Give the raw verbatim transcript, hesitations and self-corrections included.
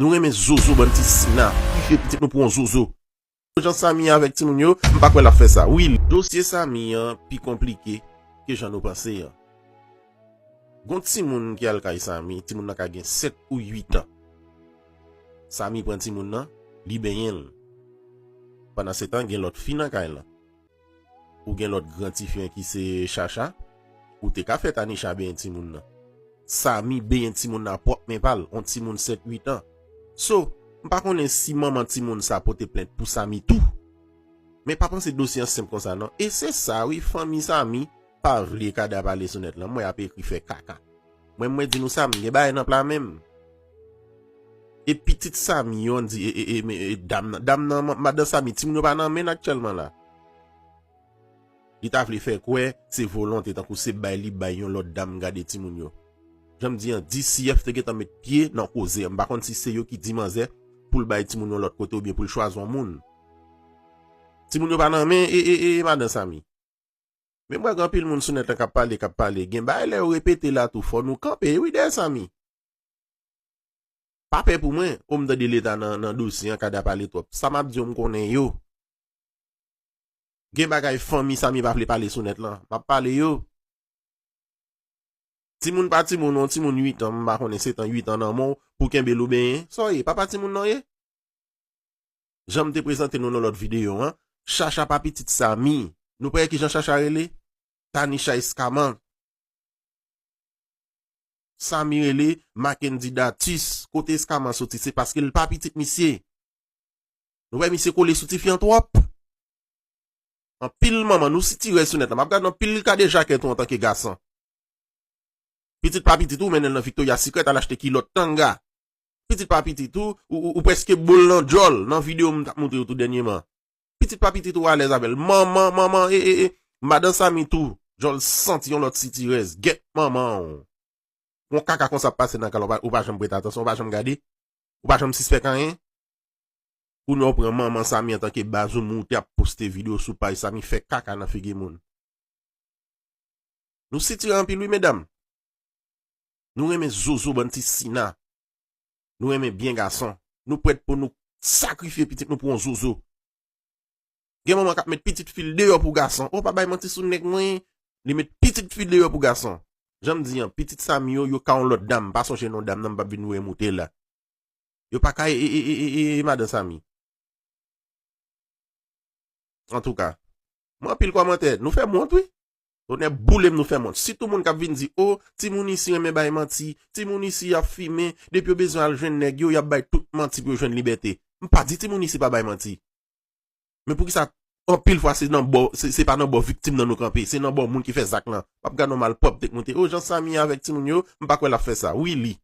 Nou renmen zozo, bann ti sina. Sakrifye pitit nou pou yon zozo. Jan Samy avèk timoun yo, m pa kwè l ap fè sa. Wi, dosye Samy an pi konplike ke jan nou panse an. Gon timoun ki al kay Samy, timoun nan ka gen sèt ou uit an. Samy pran timoun nan, li benyen l. Pandan se tan, gen lòt fi nan kay lan. Ou gen lòt gran tifi an ki se Chacha, ou te ka fè Tanisha benyen timoun nan. Samy benyen timoun nan a pwòp men pa l, on timoun sèt, uit an. So, m pa konnen si manman timoun sa pote plent pou Samy tou. Men pa panse dosye an senp konsa non. E se sa wi, fanmi Samy pa vle Kada pale sou nèt lan. M wè y ap ekri fè kaka. Mwen, mwen di nou sa, m gen bagay nan pla men m. E pitit Samy yo, di, e, e, e, men, e, dam nan, dam nan, ma-, madan Samy, timoun yo pa nan men l aktyèlman la. Li ta vle fè kwè se volonte, tankou se bay li bay yon lòt dam gade timoun yo. Jan m di an, D C F te gentan met pye nan koze an. M pa konn si se yo ki di manzè pou l bay timoun yon lòt kote oubyen pou l chwazi yon moun. Timoun yo pa nan men e, e, e, e madan Samy. Men m wè gen anpil moun sou nèt lan k ap pale, k ap pale. Gen bagay lè yo repete la tou, fò nou kanpe wi dèyè Samy. Pa pè pou mwen, o m tande Leta nan, nan dosye an, Kada pale twòp. Sa m ap di yo, m konnen yo. Gen bagay fanmi Samy pa vle pale sou nèt lan. M ap pale yo. Timoun pa timoun, yon timoun uit an, m pa konnen sèt an, uit an nan men w, pou kenbe l ou benyen. Sa w ye, papa timoun nan w ye? Jan m te prezante nou nan lòt videyo an, Chacha pa pitit Samy. Nou pa wè kijan Chacha rele? Tanisha Escamant. Samy rele Mackendy Datus. Kote Escamant soti? Se paske l pa pitit misye. Nou wè misye kole sou tifi an twòp. Anpil manman, nou sitirèz sou nèt lan. M ap gade anpil kadejakè tou antanke gason. Pitit pa pitit ou mennen l nan Victoria Secret al achte kilòt tanga. Pitit pa pitit ou, ou, ou, ou prèske bo l nan djòl nan videyo m t ap montre yo tou dènyèman. Pitit pa pitit ou alèz avè l. Manman, manman, e, e, e, madan Samy tou, jan l santi yon lòt sitirèz. Gèt manman w. Yon kaka konsa ap pase nan kay la, ou pa, ou pa janm prete atansyon, ou pa janm gade, ou pa janm sispèk anyen. Kounye a w pran manman Samy antanke baz ou, moute ap poste videyo sou paj Samy, fè kaka nan figi moun. Nou sitire anpil wi medam. Nou renmen zozo, bann ti sina. Nou renmen byen gason. Nou prèt pou nou sakrifye pitit nou pou yon zozo. Gen manman k ap met pitit fi l deyò pou gason. O, pa bay manti sou nèg mwen. Li met pitit fi l deyò pou gason. Jan m di an, pitit Samy yo, yo ka yon lòt dam. Pa sonje non dam nan, m p ap vin voye moute la. Yo pa ka e, e, e, e, e, e, e madan Samy. Antouka, mwen anpil kòmantè, nou fè m wont wi. Tonnè boule m, nou fè m wont. Sitou moun k ap vin di, o, timoun isi renmen bay manti, timoun isi y ap fimen, depi yo bezwen al jwenn nèg yo, y ap bay tout manti pou yo jwenn libète. M pa di timoun isi pa bay manti. Men poukisa anpil fwa se nan bò, se, se pa nan bò viktim nan nou kanpe, se nan bò moun ki fè zak lan. M ap gade yon malpwòpte k moute, o, jan Samy avèk timoun yo, m pa kwè l ap fè sa. Wi, li.